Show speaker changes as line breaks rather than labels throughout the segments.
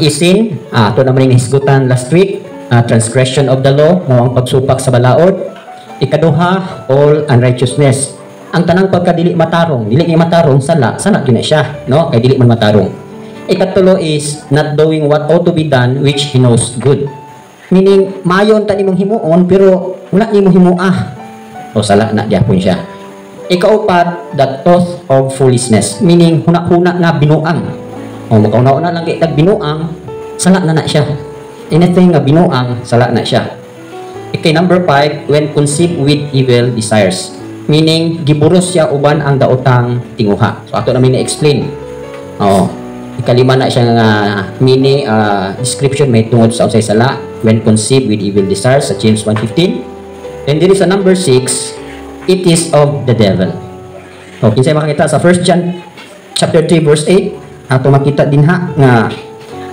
What is sin? Ato naman yung hisgutan last week, transgression of the law, mao ang pagsupak sa balaod. Ikaduha, all unrighteousness. Ang tanang pagkadili matarong, dili ni matarong, sala, sala gyud na siya, no? Kay dili man matarong. Ikatulo is not doing what ought to be done which he knows good. Meaning, maayo unta nimong himuon pero wala nimo himua. O sala na gyapon siya. Ikaupat, the thought of foolishness. Meaning, huna-huna nga binuang. O makauna-una lang kay tag binuang, sala na na siya. Anything nga binuang, sala na siya. Okay, number 5, when conceived with evil desires. Meaning, giburos siya uban ang daotang tinguha. So, ato namin na-explain. Oo. Ikalima na siya nga mini description may tungod sa unsay sala, when conceived with evil desires, sa James 1:15. Then there is a number 6, it is of the devil. O, kinsay makakita sa 1 John chapter 3 verse 8, ato makita dinha nga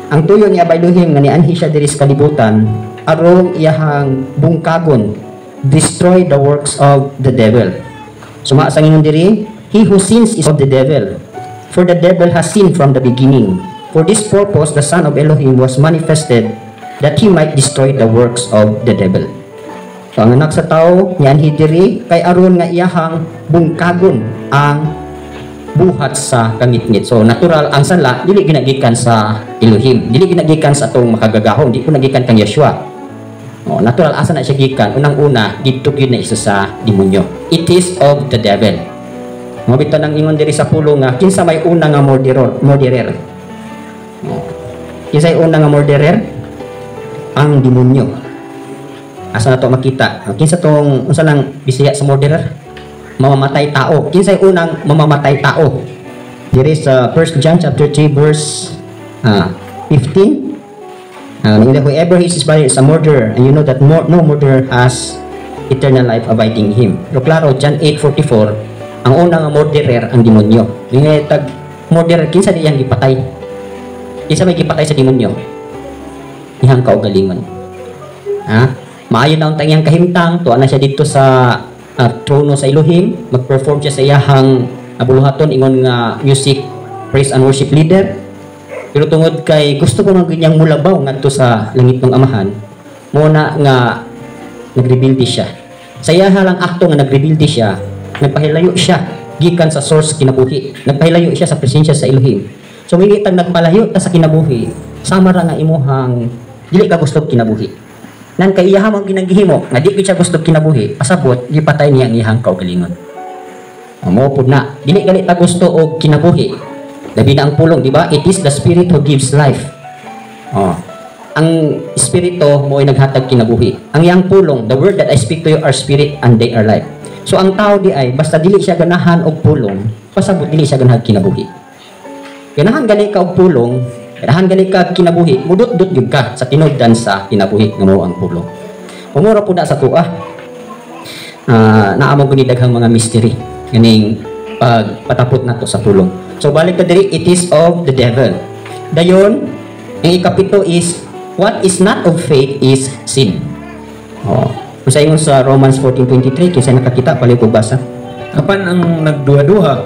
ang tuyo ni Abba Elohim nga nianhi siya diri sa kalibutan arong iyahang bungkagon, destroy the works of the devil. Suma sa ingon diri, "He who sins is of the devil, for the devil has sinned from the beginning. For this purpose the Son of Elohim was manifested, that he might destroy the works of the devil." So ang Anak sa Tao nianhi diri kay aron nga iyahang bungkagon ang buhat sa kangitngit. So natural ang sala dili ginagikan sa Elohim, dili ginagikan sa atong Makagagahom, di ko nagikan kang Yeshua. Oh, natural asa na siya gikan? Unang-una didto gyud na isa sa demonyo. It is of the devil. Mao bitaw nang ingon diri sa pulong nga kinsa may una nga murderer, murderer. Oh. Kinsay una nga murderer? Ang demonyo. Asa na to makita? Kinsa tong, unsa lang Bisaya sa murderer? Mamamatay tao. Kinsay unang mamamatay tao? Diri sa 1 John chapter 3 verse 15. "Whoever hates his brother is a murderer, and you know that no murderer has eternal life abiding in him." Pero klaro, John 8:44, ang una nga murderer ang demonyo. Yung tag murderer, kinsa diyang gipatay? Kinsa may gipatay sa demonyo? Iyang kaugalingon. Ha? Maayo na ang iyang kahimtang, tuwa na siya dito sa trono sa Elohim, mag-perform siya sa iyahang buluhaton ingon nga music, praise and worship leader. Pero tungod kay gusto ko man ganyang mulabaw ngadto sa langit ng Amahan, mo na nga nagrebelde siya. Sa iyaha lang akto nga nagrebelde siya, nagpahilayo siya gikan sa source kinabuhi. Nagpahilayo siya sa presensya sa Elohim. So mingitag nagpalayo ta sa kinabuhi, sama ra nga imuhang dili ka gusto kinabuhi. Nan kay iyaha man ginagihimo nga di gyud siya gusto kinabuhi, pasabot gipatay niya ang iyahang kaugalingon. Mo pud na, dili gali ta gusto og kinabuhi. Labi na ang pulong, di ba? It is the Spirit who gives life. Oh. Ang Espiritu mo ay naghatag kinabuhi. Ang iyang pulong, "The word that I speak to you are spirit and they are life." So ang tao di ay basta dili siya ganahan og pulong, pasabot dili siya ganahan kinabuhi. Ganahan gali ka og pulong, ganahan gali ka kinabuhi, mudot-dot gyud ka sa tinubdan sa kinabuhi nga mao ang pulong. Umura po na sa tuwa. Naa mo guni daghang mga mystery ganing pagpatapot nato sa pulong. So balik ka diri, it is of the devil. Dayon, ang ikapito is what is not of faith is sin. Oh. Kung sa ingon sa Romans 14:23, kinsa nakakita, palihog basa.
Apan ang nagduha-duha,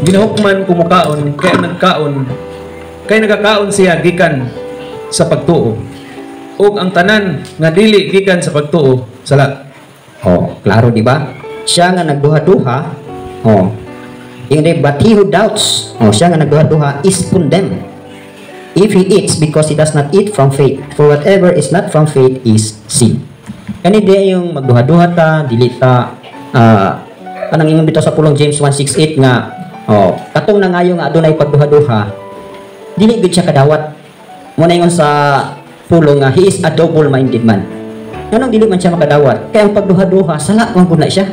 ginahukman kung mukaon, kay ang nagkaon, kay nagakaon siya gikan sa pagtuo. Ug ang tanan nga dili gikan sa pagtuo, sala.
Oh, klaro, di ba? Siya nga nagduha-duha, oh. Yung di, "But he who doubts," oh, siya nga nagduha-duha is condemned if he eats, because he does not eat from faith. For whatever is not from faith is sin. Kani di yung magduha-duha ta, dili ta kanang ingon bitaw sa pulong James 1:6-8 nga oh, katong nangayo nga adunay pagduha-duha, dili gid siya kadawat. Mo na ingon sa pulong nga he is a double-minded man. Nganong dili man siya makadawat? Kay ang pagduha-duha, sala man gud na siya.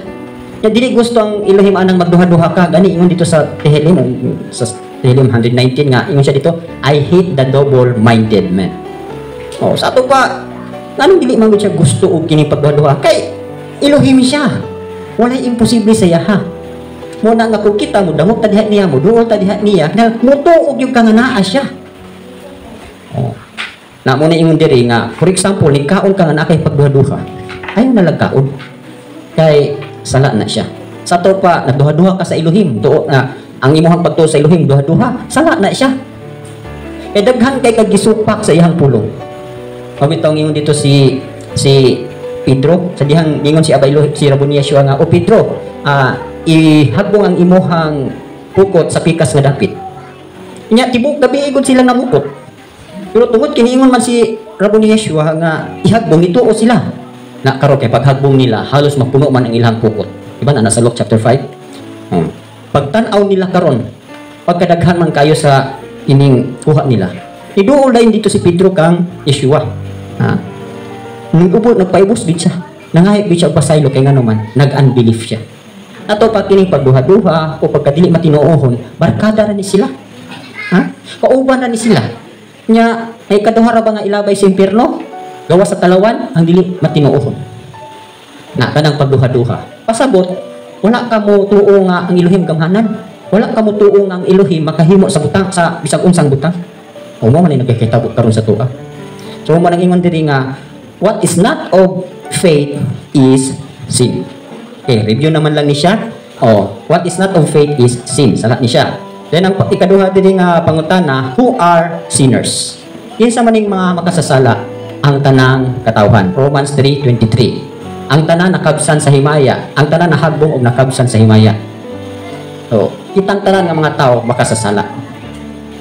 Ya dili gusto ang Elohim anang magduha-duha ka. Gani ingon dito sa Tehillim 119 nga ingon siya dito, "I hate the double-minded man." Oh, sa ato pa, nganong dili man gud siya gusto og kini pagduha-duha? Kay Elohim siya. Walay imposible sa iya ha. Mo na nga kung kita mo dangog ta diha niya, mo duol ta diha niya, na mutuog yung ka nga naa siya. Oh. Na mo na ingon diri nga, for example, nikaon ka nga naa kay pagduha-duha. Ayaw na lang kaon. Kay sala na siya. Sa ato pa, nagduha-duha ka sa Elohim, tuo na ang imuhang pagtuo sa Elohim, duha-duha, sala na siya. Kay daghan kay kag gisupak sa iyang pulong. Pabitaw ingon dito si si Pedro sa dihang ningon si Abay si Rabuni Yeshua nga, "O Pedro, ihagbong ang imuhang pukot sa pikas nga dapit." Nya tibok gabi igod sila namukot. Pero tungod kiniingon man si Rabuni Yeshua nga ihagbong, ituo sila. Na karon kay paghagbong nila, halos mapuno man ang ilang pukot. Diba na nasa Luke chapter 5? Pagtan-aw nila karon, pagkadaghan man kayo sa ining kuha nila. Iduol dayon dito si Pedro kang Yeshua. Ha? Nag-ubo, nagpaibos din siya. Nangayop din siya og pasaylo kay ngano man, nag-unbelief siya. Ato pa kining pagduha-duha o pagkadili matinuohon, barkada ra ni sila. Ha? Kauban na ni sila. Nya, ay kaduha ra ba nga ilabay sa impierno? Gawas sa talawan, ang dili matinuohon. Na kanang pagduha-duha. Pasabot, wala ka mo tuo nga ang Elohim gamhanan. Wala ka mo tuo nga ang Elohim makahimo sa butang, sa bisag unsang butang. O mo man ay nagkakitabo karon sa tua. So mo nang ingon diri nga what is not of faith is sin. Okay, review naman lang ni siya. Oh, what is not of faith is sin. Sala ni siya. Then ang ikaduha diri nga pangutana, who are sinners? Kinsa man ning mga makasasala? Ang tanang katawhan. Romans 3:23. Ang tanan nakabsan sa himaya, ang tanan nahagbong og nakabsan sa himaya. So, kitang tanan nga mga tao makasasala.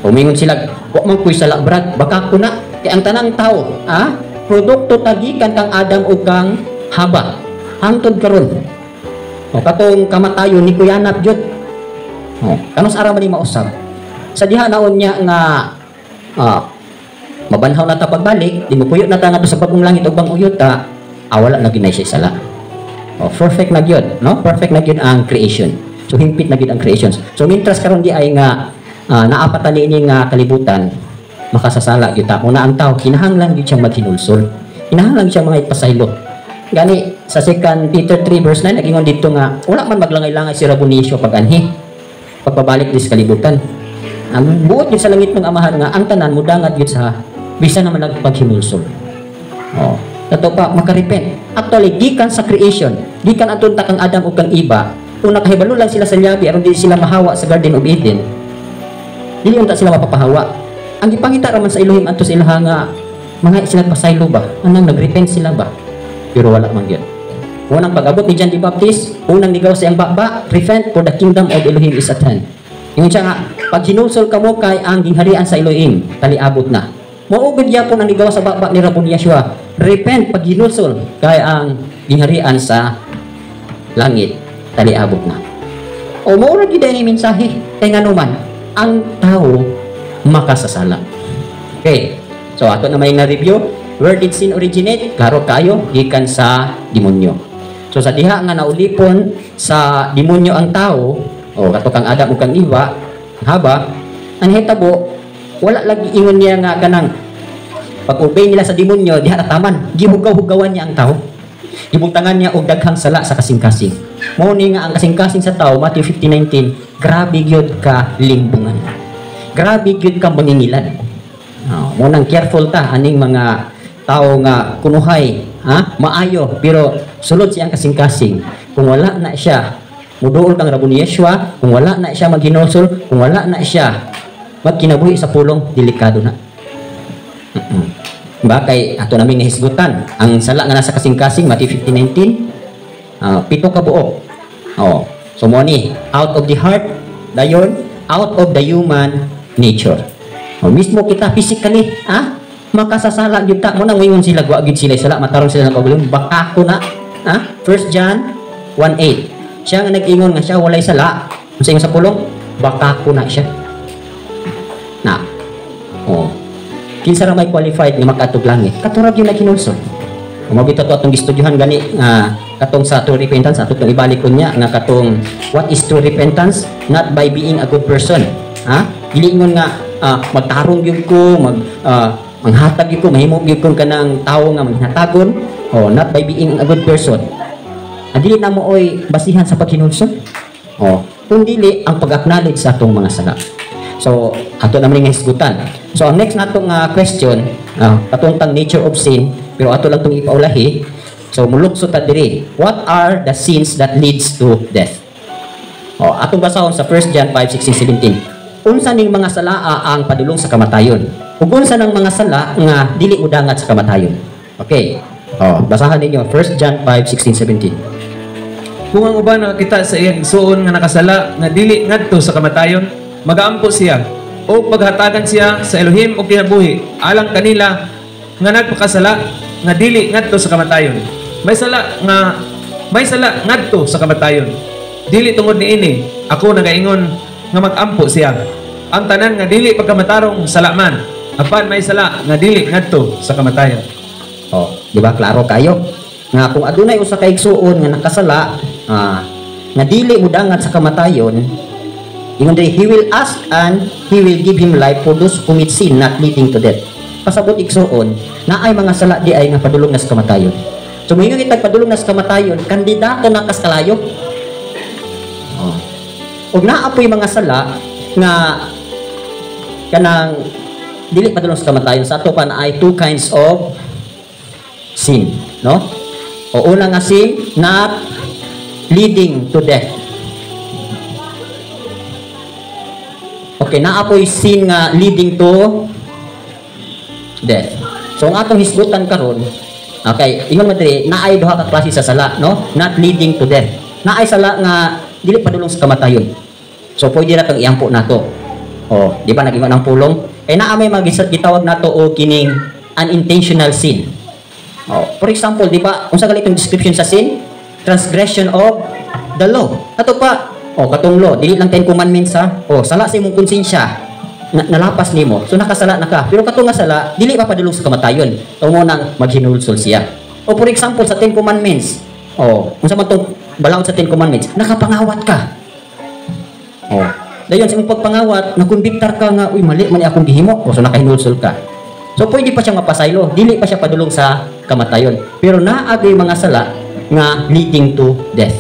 Umingon sila, "Wa man ko'y sala, brad, baka ko na." Kay ang tanang tao, produkto tagikan kang Adam ug kang Haba. Hangtod karon. O katong kamatayon ni kuyanap jud. O, kanus ara man ni mausab. Sa diha naon niya nga mabanhaw na ta pagbalik, di mopuyo na ta ngadto sa bagong langit ug bagong yuta, wala na gyud na siya sala. O, perfect na gyud, no? Perfect na gyud ang creation. So himpit na gyud ang creations. So mintras karon di ay nga naa pa ta niini nga kalibutan, makasasala gyud ta. Una ang tao kinahanglan gyud siyang maghinulsol. Kinahanglan siyang mga ipasaylo. Gani sa 2 Peter 3 verse 9 nagingon dito nga wala man maglangay-langay si Rabuni Yeshua pag-anhi, pagpabalik di sa kalibutan. Ang buot gyud sa langit ng Amahan nga ang tanan mudangat gyud sa bisan naman nagpaghinulsol. Oh, kato pa makarepent. Actually gikan sa creation, gikan aton ta kang Adam ug kang Eva, kung nakahibalo lang sila sa labi aron di sila mahawa sa Garden of Eden. Dili unta sila mapapahawa. Ang gipangita ra man sa Elohim adto sa ilaha nga mga sila pasaylo ba? Anang nagrepent sila ba? Pero wala man gyud. Unang pag-abot ni John the Baptist, unang nigaw sa iyang baba, "Repent, for the kingdom of Elohim is at hand." Ingon siya nga, "Pag hinulsol kamo kay ang gingharian sa Elohim, taliabot na." Mao gud gyapon ang nigaw sa baba ni Rabuni Yeshua. "Repent, pag hinulsol kay ang gingharian sa langit taliabot na." O mao ra gyud ni mensahe kay nganuman ang tao makasasala. Okay. So ato na may na review. Where did sin originate? Klaro kayo, gikan sa demonyo. So sa diha nga naulipon sa demonyo ang tao, o kato kang Adam ug kang Eva, haba, ang hitabo, wala lagi ingon niya nga kanang pag-obey nila sa demonyo, diha na taman, gihugaw-hugawan niya ang tao. Gibugtangan niya og daghang sala sa kasing-kasing. Mao ni nga ang kasing-kasing sa tao, Matthew 15:19, grabe gyud ka limbungan. Grabe gyud ka mangingilad. Oh, mo nang careful ta aning mga tao nga kunuhay, ha? Maayo pero sulod siyang kasing-kasing. Kung wala na siya muduol kang Rabuni Yeshua, kung wala na siya maghinulsol, kung wala na siya magkinabuhi sa pulong, delikado na. Ba kay ato namin nahisgutan ang sala nga nasa kasing-kasing, Matthew 15:19, pito ka buok. Oh, so mo ni out of the heart, dayon out of the human nature. Oh, mismo kita physically, makasasala gyud ta. Mo nang moingon sila wa gyud sila sala, matarong sila ng kaugalingon, baka ko na. 1 John 1:8. Siya nga nag-ingon nga siya walay sala, unsa ingon sa pulong, baka ko na siya. Na. Oh. Kinsa ra may qualified nga makaadtog langit? Katurag yung naghinulsol. Mao bitaw to atong gistudyohan gani nga katong sa true repentance, ato tong ibalik ko niya nga katong what is true repentance? Not by being a good person. Ha? Dili ingon nga magtarong gyud ko, manghatag gyud ko, mahimo gyud ko kanang tawo nga maghinatagon. Oh, not by being a good person. Ang dili na mo oy basihan sa paghinulsol. Oh, kung dili ang pag-acknowledge sa atong mga sala. So, ato naman nga hisgutan. So, ang next nato nga question, katong tang nature of sin, pero ato lang tong ipaulahi. So, mulukso ta diri. What are the sins that leads to death? Oh, atong basahon sa 1 John 5:16-17. Unsa ning mga salaa ang padulong sa kamatayon? Ug unsa ng mga sala nga dili mudangat sa kamatayon. Okay. Oh, basahan ninyo 1 John 5:16 17.
Kung ang uban nakakita sa iyang igsuon nga nakasala nga dili ngadto sa kamatayon, magaampo siya o paghatagan siya sa Elohim og kinabuhi alang kanila nga nagpakasala nga dili ngadto sa kamatayon. May sala ngadto sa kamatayon. Dili tungod niini ako nagaingon nga magampo siya. Ang tanan nga dili pagkamatarong sala man, apan may sala nga dili ngadto sa kamatayon.
Oh, di ba klaro kayo? Nga kung adunay usa ka igsuon nga nakasala, nga dili mudangat sa kamatayon, ingon diri, he will ask and he will give him life for those who commit sin not leading to death. Pasabot, igsuon, naay mga sala di ay nga padulong na sa kamatayon. So moingon kitag padulong na sa kamatayon, kandidato na kas kalayo. Oh. Ug naa po'y mga sala nga kanang dili padulong sa kamatayon. Sa ato pa naay two kinds of sin, no? O una nga sin, not leading to death. Okay, naa po'y sin nga leading to death. So ang atong hisgutan karon, okay, ingon man diri, naay duha ka klase sa sala, no? Not leading to death. Naay sala nga dili padulong sa kamatayon. So pwede ra tong iampo nato. Oh, di ba nag-ingon ang pulong? Kay naa may mga gitawag nato og kining unintentional sin. Oh, for example, di ba, unsa gali itong description sa sin? Transgression of the law. Ato pa, oh, katong law, dili lang Ten Commandments ha. Oh, sala sa imong konsensya. Nalapas nimo. So nakasala na ka. Pero katong nga sala, dili pa padulong sa kamatayon. Tungo nang maghinulsol siya. O for example, sa Ten Commandments, oh, unsa man tong balaod sa Ten Commandments, nakapangawat ka. Oh. Dayon sa imong pagpangawat, nakumbiktar ka nga, uy, mali man ni akong gihimo. O, so nakahinulsol ka. So pwede pa siyang mapasaylo, dili pa siya padulong sa kamatayon. Pero naa gyud mga sala nga leading to death.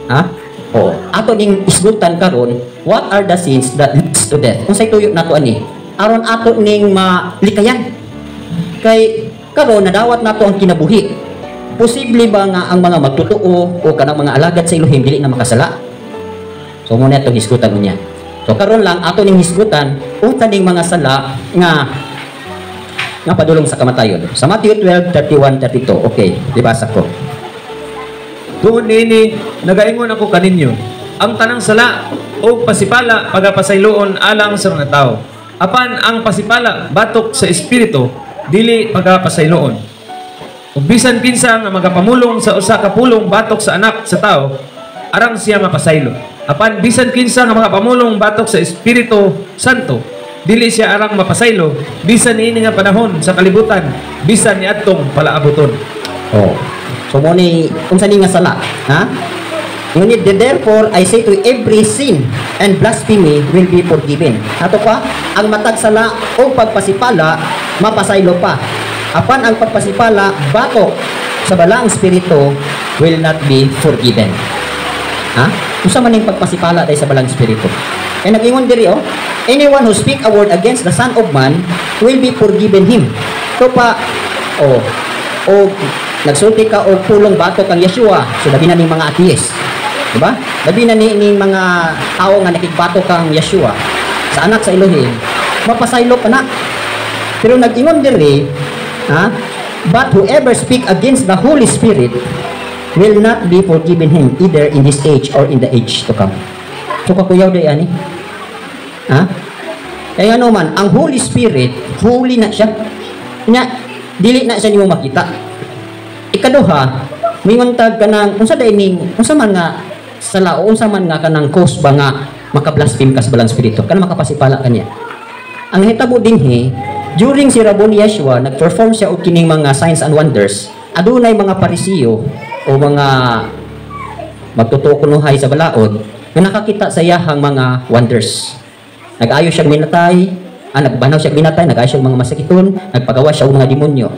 Ha? O, ato ning isgutan karon, what are the sins that leads to death? Unsay tuyo nato ani? Aron ato ning malikayan. Kay karon nadawat nato ang kinabuhi. Posible ba nga ang mga magtotoo o kanang mga alagad sa Elohim dili na makasala? So muna itong hisgutan unya. So karon lang ato ning hisgutan unsa ning mga sala nga nga padulong sa kamatayon. Sa Matthew 12:31 32. Okay, libasa ko.
Tungod niini, nagaingon ako kaninyo, ang tanang sala o pasipala pagapasayloon alang sa mga tao. Apan ang pasipala batok sa espiritu, dili pagapasayloon. Ug bisan kinsa nga magapamulong sa usa ka pulong batok sa Anak sa Tao, arang siya mapasaylo. Apan bisan kinsa nga magapamulong batok sa Espiritu Santo, dili siya arang mapasaylo bisan niini nga panahon sa kalibutan, bisan niadtong palaabuton.
Oh. So mo ni unsa ni nga sala, ha? Ngunit therefore I say to every sin and blasphemy will be forgiven. Ato pa, ang matag sala o pagpasipala mapasaylo pa. Apan ang pagpasipala batok sa Balaang Espiritu will not be forgiven. Ha? Unsa man ning pagpasipala dahil sa Balaang Espiritu? Kay nag-ingon diri oh, anyone who speak a word against the Son of Man will be forgiven him. So pa, oh, o nagsulti ka og pulong batok kang Yeshua, so labi na ning mga atheist. Diba? Labi na ni ning mga tao nga nakigbato kang Yeshua sa Anak sa Elohim, mapasaylo pa na. Pero nag-ingon diri, ha? But whoever speak against the Holy Spirit will not be forgiven him either in this age or in the age to come. So kakuyaw day ani. Ha? Kaya ano man, ang Holy Spirit, holy na siya. Nya, dili na siya nimo makita. Ikaduha, mingon tag kanang unsa day ning unsa man nga sala o unsa man nga kanang cause ba nga maka-blaspheme ka sa Balang Espiritu, kanang makapasipala kaniya. Ang hitabo dinhi, during si Raboni Yeshua, nag-perform siya og kining mga signs and wonders, adunay mga Parisiyo o mga magtotoo kunuhay sa balaod nga nakakita sa iyahang mga wonders. Nag-ayo siyang minatay, nagbanaw siyang minatay, nag-ayo siyang mga masakiton, nagpagawa siya og mga demonyo.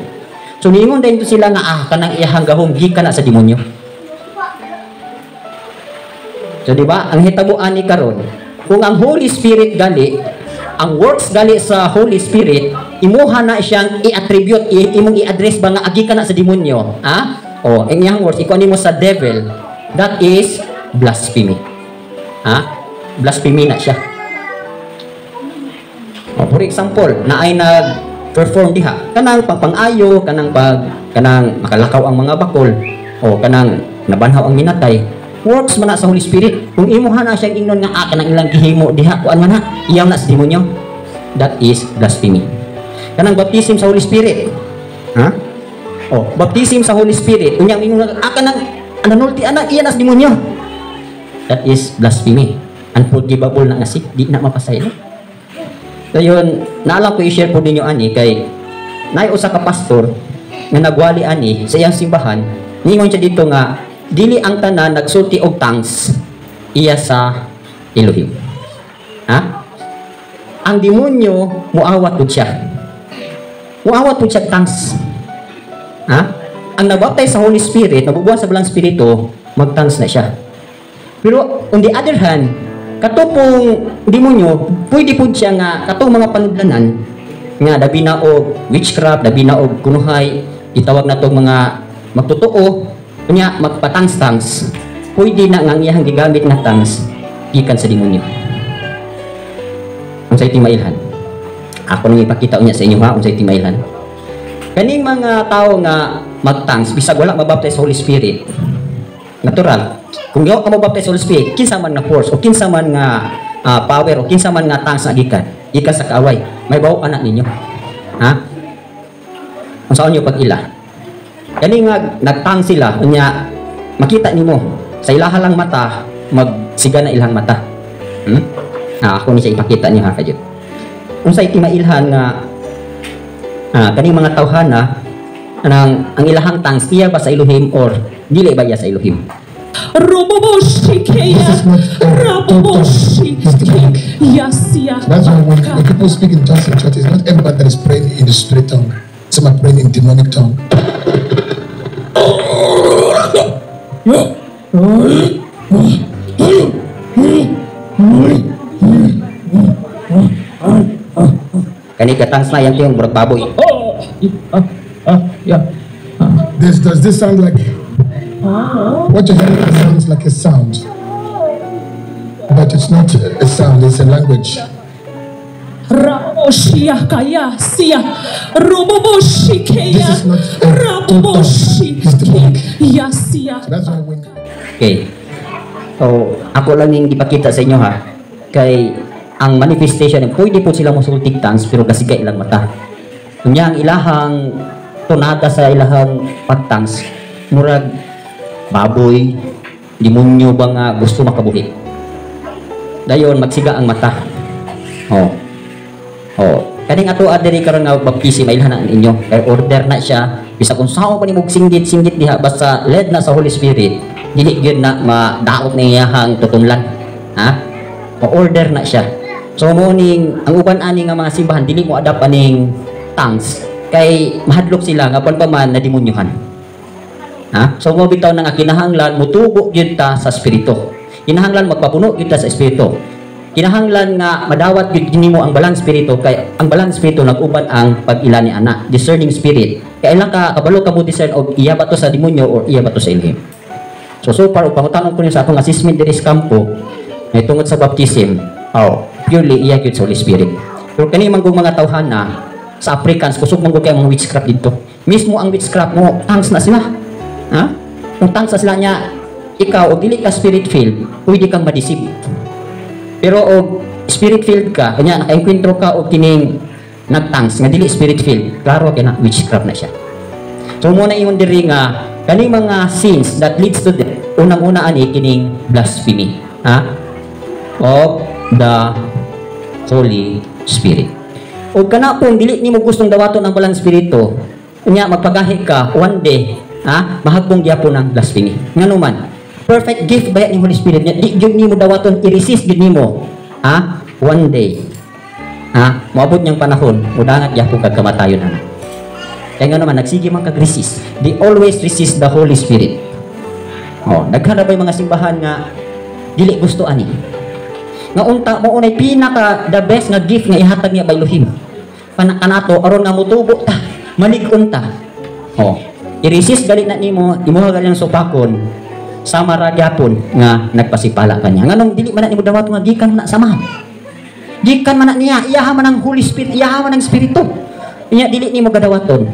So niingon din to sila nga kanang iyahang gahom gikan na sa demonyo. So di ba, ang hitabo ani karon, kung ang Holy Spirit gali, ang works gali sa Holy Spirit, imuha na siyang i-attribute, imong i-address ba nga agi ka na sa demonyo, ha? O, ang iyang words ikuan nimo sa devil, that is blasphemy. Ha? Blasphemy na siya. Oh, for example, naay nag perform diha kanang pagpangayo, kanang pag kanang makalakaw ang mga bakol o kanang nabanhaw ang minatay, works man na sa Holy Spirit. Kung imuha na siyang ingnon nga ah, kanang ilang gihimo diha, kuan man na, iyaw na sa demonyo, that is blasphemy. Kanang baptism sa Holy Spirit, ha, oh, baptism sa Holy Spirit, unya ingon nga ah, kanang ananulti ana, iya na sa demonyo, that is blasphemy. Unforgivable na nga si di na mapasaylo. Dayon, naalam ko i-share po ninyo ani kay naay usa ka pastor nga nagwali ani sa iyang simbahan. Ningon siya dito nga dili ang tanan nagsulti og tongues iya sa Elohim. Ha? Ang demonyo muawat pud siya. Muawat pud siya tongues. Ha? Ang nabaptize sa Holy Spirit, nabubuhan sa Balang Espiritu, magtongues na siya. Pero on the other hand, kato pong demonyo, pwede po siya nga katong mga panudlanan nga dabi na og witchcraft, dabi na og kunuhay, itawag na tong mga magtotoo, unya magpatangs-tangs, pwede na nga ang iyang gigamit nga tongues gikan sa demonyo. Unsay timailhan? Ako nang ipakita unya sa inyo ha, unsay timailhan. Kaning mga tao nga magtangs bisag wala mabaptize sa Holy Spirit. Natural. Kung di ka mabaptize sa Holy Spirit, kinsa man nga force o kinsa man nga power o kinsa man nga tongues na gikan, gikan sa kaaway, may bawo anak ninyo. Ha? Unsaon niyo pag-ila? Kani nga nagtang sila, unya makita nimo sa ilaha lang mata, magsiga na ilang mata. Ah, ako ni siya ipakita niyo ha kayo. Unsay timailhan nga kaning mga tawhana anang ang ilahang tongues, iya ba sa Elohim or dili ba iya sa Elohim?
Roboboshikeya.
This is not a total. It's demonic.
Yasia.
That's why when people speak in tongues in church, it's not everybody that is praying in the spirit tongue. Some are praying in demonic tongue.
Kani ka-tongues na yan yung murag baboy.
Oh, ah, yeah.
Does this sound like what you're hearing sounds like a sound, but it's not a sound, it's a language.
Raboshia kaya sia. Roboboshikeya.
This is not a total. It's demonic.
Yasia.
That's why when
Okay. So, ako lang yung ipakita sa inyo ha. Kay ang manifestation, pwede po sila mosultig tongues pero kasiga ilang mata. Unya ang ilahang tonada sa ilahang pagtangs, murag baboy, demonyo ba nga gusto makabuhi. Dayon magsiga ang mata. Oh. Oh, kaning ato diri karon nga baptism, mailhan na ninyo. Kay order na siya, bisag unsaon pa nimo singgit-singgit diha, basta led na sa Holy Spirit, dili gyud na madaot na iyahang tutunlan. Ha? O order na siya. So mo ning ang uban ani nga mga simbahan dili mo adapt aning tongues kay mahadlok sila nga pan pa man na demonyohan. Ha? So mo bitaw na nga kinahanglan mutubo gyud ta sa espiritu. Kinahanglan magpapuno gyud ta sa espiritu. Kinahanglan nga madawat gyud nimo ang balang espiritu kay ang balang espiritu nag-uban ang pag-ila ni ana, discerning spirit. Kay ilang ka kabalo ka mo discern og iya ba to sa demonyo or iya ba to sa Elohim. So so far, pangutanon ko niyo sa akong assessment diri sa kampo ay tungod sa baptism, oh, purely iya gyud sa Holy Spirit. Pero kani man mga tawhana sa Africans, kusog man kay mga witchcraft dito. Mismo ang witchcraft mo, tongues na sila. Ha? Kung tongues na sila niya, ikaw og dili ka spirit filled, pwede kang ma-deceive. Pero og spirit filled ka, kanya nakaengkwentro ka og kining nagtangs nga dili spirit filled, klaro kay na witchcraft na siya. So mo na ingon diri nga kaning mga sins that leads to death, unang-una ani kining blasphemy, ha? Of the Holy Spirit. Og kana pong dili nimo gustong dawaton ang balang espiritu, unya magpagahi ka one day, ha, mahagbong gyapon ang blasphemy. Ngano man, perfect gift ba ni Holy Spirit nya di gyud nimo dawaton, i-resist gyud nimo, ha? One day, ha, moabot niyang panahon, mudangat gyapon kag kamatayon ana. Kaya nga naman, nagsige man kag resist. They always resist the Holy Spirit. Oh, daghan na ba'y mga simbahan nga dili gusto ani? Nga unta mo unay pinaka the best nga gift nga ihatag niya by Elohim. Kanato aron nga mutubo ta, malig-on ta. Oh, i-resist gali na nimo, imuha gali ang supakon sama ra gyapon nga nagpasipala kanya. Nganong dili man na nimo dawat nga gikan na samahan? Gikan man na niya, iyaha man ang Holy Spirit, iyaha man ang Espiritu. Nya dili nimo gadawaton.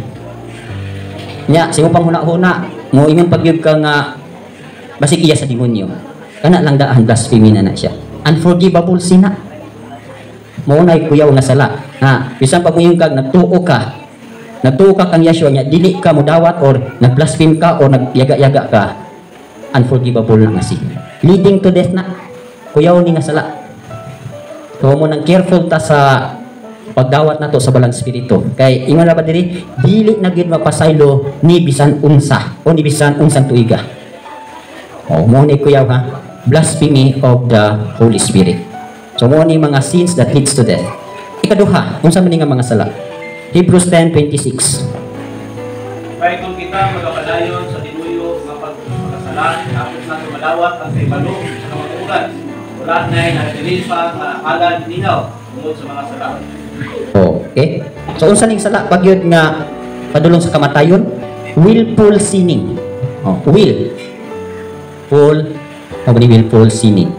Nya sa imong panghuna-huna, mo ingon pagyud ka nga basig iya sa demonyo. Kana lang daan, blasphemy na na siya. Unforgivable sin na. Mao nay kuyaw nga sala. Ha, bisan pag moingon kag nagtuo ka. Nagtuo ka kang Yeshua nya dili ka modawat or nag-blaspheme ka or nagyaga-yaga ka. Unforgivable na nga sin. Leading to death na. Kuyaw ni nga sala. So mao nang careful ta sa pagdawat nato sa Balang Espiritu. Kay ingon na ba diri, dili na gyud mapasaylo ni bisan unsa o ni bisan unsang tuiga. O mao ni kuyaw ha, blasphemy of the Holy Spirit. So mao ni mga sins that leads to death. Ikaduha, unsa man ni nga mga sala? Hebrews 10:26.
Kay kung kita magapadayon sa tinuyo nga pagpakasala, hapit nato madawat ang kahibalo sa kamatuoran. Wala na nanatili pa nga halad ninaw tungod sa mga sala.
Okay. So unsa ning sala pagyud nga padulong sa kamatayon? Willful sinning. Oh, will. Full o ni willful sinning.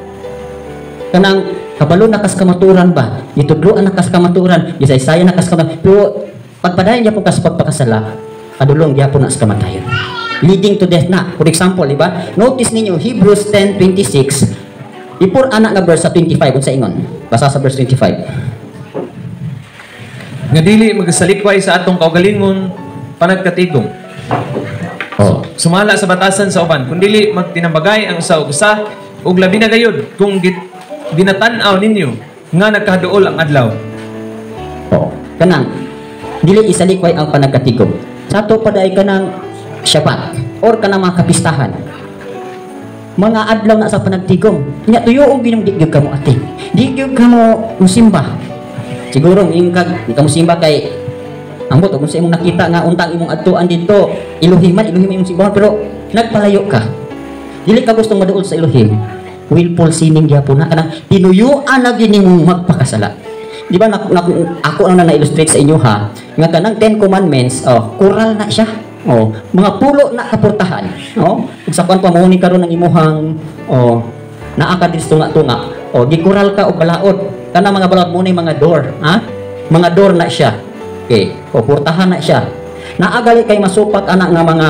Kanang kabalo na kas kamaturan ba? Gitudloan na kas kamaturan, gisaysayan na kas kamaturan. Pero pagpadayon gyapon kas pagpakasala, padulong gyapon na sa kamatayon. Leading to death na. For example, di ba? Notice ninyo Hebrews 10:26. Before ana nga verse sa 25, unsa ingon? Basa sa verse 25.
Nga dili magsalikway sa atong kaugalingon panagkatigom. Sumala sa batasan sa uban, kun dili magtinambagay ang usa ug usa, ug labi na gayud kung ginatan-aw ninyo nga nagkaduol ang adlaw.
Oo. Kanang dili isalikway ang panagkatigom. Sa ato pa day kanang Shabbat or kanang mga kapistahan. Mga adlaw na sa panagtigom. Nya tuyo og ginom, di gyud ka mo ati. Di gyud ka mo musimba. Siguro ingon kag di ka musimba kay ambot og sa imong nakita nga untang imong adtuan dito, Elohim man, Elohim imong simbahan, pero nagpalayo ka. Dili ka gustong maduol sa Elohim. Willful sinning gyapon na, kanang tinuyuan na gyud nimong magpakasala. Di ba na, ako na na-illustrate sa inyo ha, nga kanang 10 Commandments, oh, kural na siya. Oh, mga pulo na kaportahan. Oh, ug sa kuan pa mo ni karon ang imuhang, oh, naa ka diri sa tunga-tunga. Oh, gikural ka og balaod. Kanang mga balaod mo ni mga door, ha? Mga door na siya. Okay, o portahan na siya. Naagali kay masupak anak nga mga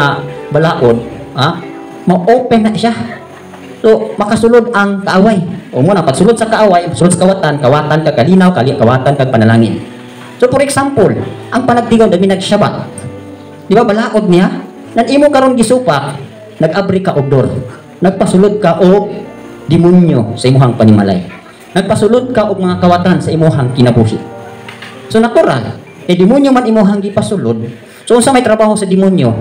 balaod, ha? Ma-open na siya. So, makasulod ang kaaway. O mao na, pagsulod sa kaaway, sulod sa kawatan, kawatan ka kalinaw, kali, kawatan kag panalangin. So, for example, ang panagtigom, dami nag-Shabbat. Di ba, balaod niya? Nan imo karon gisupak, nag-abri ka og door. Nagpasulod ka og demonyo sa imuhang panimalay. Nagpasulod ka og mga kawatan sa imuhang kinabuhi. So natural, kay demonyo man imuhang gipasulod. So unsa may trabaho sa demonyo?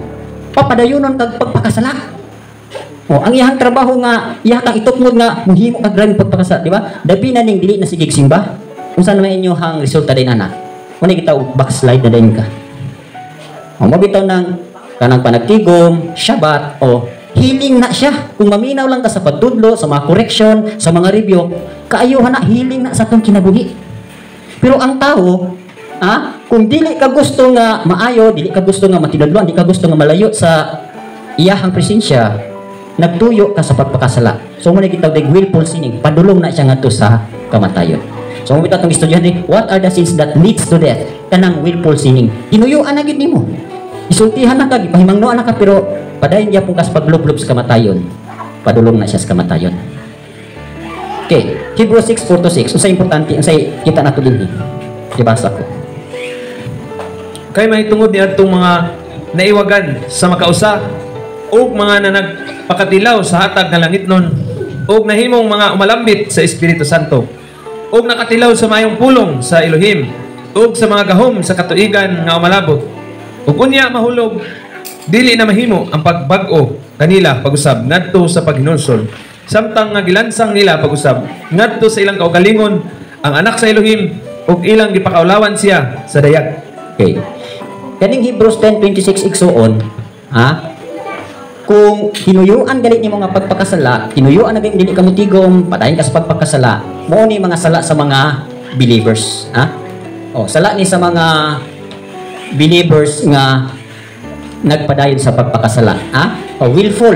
Papadayunon kag pagpakasala. O, ang iyang trabaho nga iya kang itukmod nga muhimo kag grabeng pagpakasala, di ba? Dabi na ning dili na sige simba. Unsa naman inyohang resulta din ana? Muna kita og backslide na din ka. O mo bitaw ng kanang panagtigom, Shabbat, o healing na siya. Kung maminaw lang ka sa pagtudlo, sa mga correction, sa mga review, kaayuhan na, healing na sa atong kinabuhi. Pero ang tao, kung dili ka gusto nga maayo, dili ka gusto nga matinudloan, dili ka gusto nga malayo sa iyahang presensya, nagtuyo ka sa pagpakasala. So mao na gitawag og willful sinning, padulong na siya ngadto sa kamatayon. So mo bitong estudyante, what are the sins that leads to death? Kanang willful sinning. Tinuyuan na gid nimo. Isultihan na ka, gipahimangnoan na ka, pero padayon gyapon ka sa paglublob sa kamatayon. Padulong na siya sa kamatayon. Okay, Hebrews 6, 4 to 6. Unsay importante, unsay kita nato dinhi? Gibasa ko.
Kay mahitungod niadtong mga naiwagan sa makausa ug mga nanagpakatilaw sa hatag nga langitnon ug nahimong mga umalambit sa Espiritu Santo ug nakatilaw sa maayong pulong sa Elohim ug sa mga gahom sa katuigan nga umalabot, ug unya mahulog, dili na mahimo ang pagbag-o kanila pag-usab ngadto sa paghinulsol, samtang nga gilansang nila pag-usab ngadto sa ilang kaugalingon ang anak sa Elohim ug ilang gipakaulawan siya sa dayag.
Okay. Kaning Hebrews 10:26, igsuon, ha? Kung tinuyuan galit nimo nga pagpakasala, tinuyuan na gayud dili ka motigom, padayon ka sa pagpakasala, mao ni mga sala sa mga believers, ha? O, sala ni sa mga believers nga nagpadayon sa pagpakasala, ha? O, willful,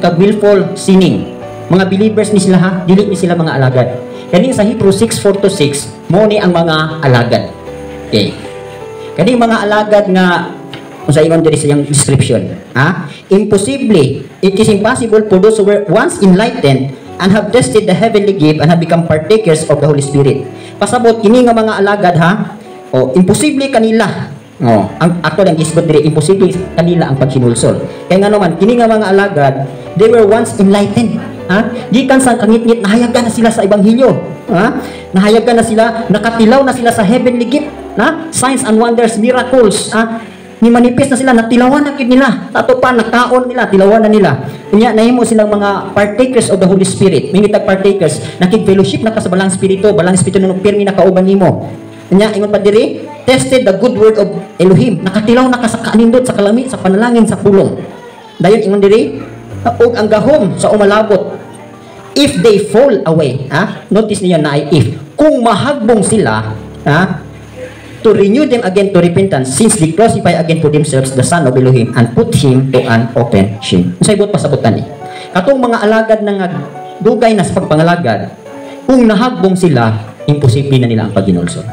kag willful sinning. Mga believers ni sila ha, dili ni sila mga alagad. Kaning sa Hebrews 6:4 to 6, Mo ni ang mga alagad. Okay. Kani mga alagad nga kung sa ingon diri sa iyang description, ha? Imposible, it is impossible for those who were once enlightened and have tasted the heavenly gift and have become partakers of the Holy Spirit. Pasabot kini nga mga alagad, ha? O imposible kanila. Oh, ang actually ang isgot diri, imposible kanila ang paghinulsol. Kay nga naman kini nga mga alagad, they were once enlightened. Ha? Gikan sa kangitngit, nahayagan na sila sa ebanghelyo. Ha? Nahayagan na sila, nakatilaw na sila sa heavenly gift, na signs and wonders, miracles, ha? Ni manifest na sila, natilawan na gyud nila. Tato pa nakaon nila, tilawan na nila. Unya nahimo silang mga partakers of the Holy Spirit. Mingitag partakers, nakig-fellowship na ka sa Balang Espiritu, Balang Espiritu nung pirmi nakauban nimo. Unya ingon pa diri, tested the good word of Elohim. Nakatilaw na ka sa kaanindot, sa kalami, sa panalangin, sa pulong. Dayon ingon diri, ug ang gahom sa umalabot, if they fall away, ha? Notice niyo na ay if. Kung mahagbong sila, ha? To renew them again to repentance, since they crucify again for themselves the Son of Elohim and put him to an open shame. Unsay buot pasabutan ni? Katong mga alagad na nga dugay na sa pagpangalagad, kung nahagbong sila, imposible na nila ang paghinulsol.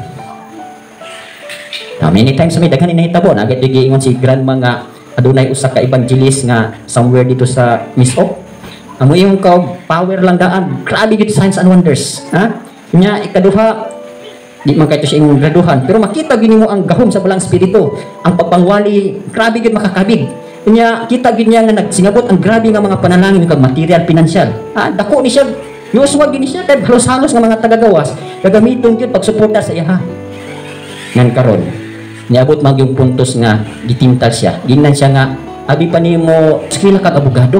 Now, many times may daghan ni nahitabo, nagit giingon si grandma nga adunay usa ka evangelist nga somewhere dito sa Misop. Amo yung ka power lang daan, grabe gyud signs and wonders, ha? Nya ikaduha, di man kayto siya imong graduhan, pero makita gyud nimo ang gahom sa Balang Espiritu, ang pagpangwali, grabe gyud makakabig. Nya kita gyud niya nga nagsingabot ang grabe nga mga panalangin kag material financial. Ha, dako ni siya, usual gyud ni siya kay halos-halos nga mga tagagawas gagamiton gyud pagsuporta sa iya. Ngan karon niabot man yung puntos nga gitintal siya. Gingnan siya nga abi pa nimo eskwela kag abogado.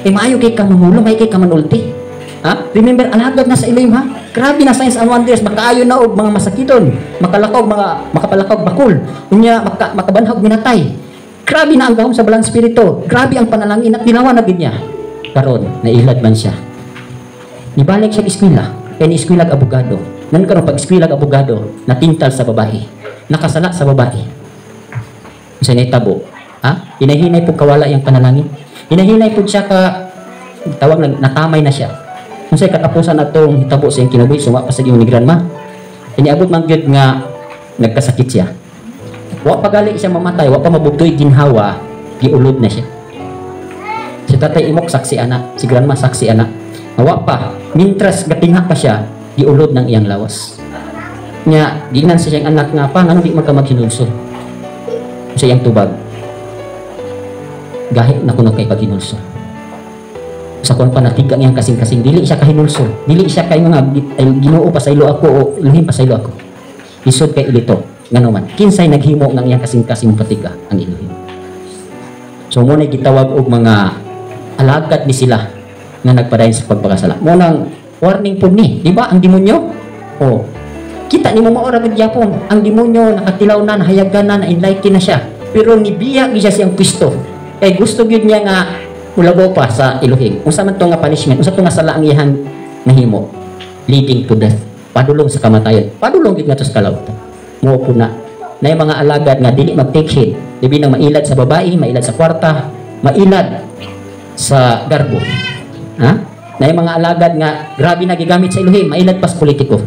Eh maayo kay ka mamulong, maayo kay ka manulti. Ha? Remember, alagad na sa Elohim, ha? Grabe na signs and wonders, makaayo na og mga masakiton, makalakaw mga makapalakaw bakul, unya makabanhag minatay. Grabe na ang gahom sa Balang Espiritu. Grabe ang panalangin at ginawa na gid niya. Karon, nailad man siya. Nibalik siya eskwela, kay ni eskwela abogado. Nan karon pag eskwela abogado, natintal sa babae. Nakasala sa babae. Sa nahitabo, ha? Hinahinay po kawala yung panalangin. Hinahinay po siya ka tawag na natamay na siya. Unsay katapusan atong hitabo sa iyang kinabuhi, suma pa sa iyong ni grandma. Iniabot man gyud nga nagkasakit siya. Wa pa gali siya mamatay, wa pa mabugtoy ginhawa, giulod na siya. Si Tatay Imok saksi ana, si grandma saksi ana. Wa pa, mintras gatingha pa siya, giulod ng iyang lawas. Nya giingnan sa siyang anak nga pa ngano di man ka maghinulsol. Sa iyang tubag, gahi na kuno kay paghinulsol. Sa kuan pa natiga niyang kasing-kasing, dili siya kahinulsol, dili siya kay mga Ginoo pasaylo ako o Elohim pasaylo ako. Isod kay ilito ngano man kinsay naghimo ng iyang kasing-kasing patiga ang Elohim. So mo na gitawag og mga alagad ni sila nga nagpadayon sa pagpakasala. Mo nang warning pud ni, di ba ang demonyo? O kita nimo mao ra gud gyapon ang demonyo, nakatilaw na, nahayagan na, na-enlighten na siya. Pero nibiya gyud siya siyang pwesto. Kay gusto gyud niya nga mulabaw pa sa Elohim. Unsa man to nga punishment, unsa to nga sala ang iyang nahimo? Leading to death. Padulong sa kamatayon. Padulong gyud ngadto sa kalawtan. Mo po na na yung mga alagad nga dili mag-take heed, labi nang mailad sa babae, mailad sa kwarta, mailad sa garbo. Ha? Na yung mga alagad nga grabe na gigamit sa Elohim, mailad pa sa politiko.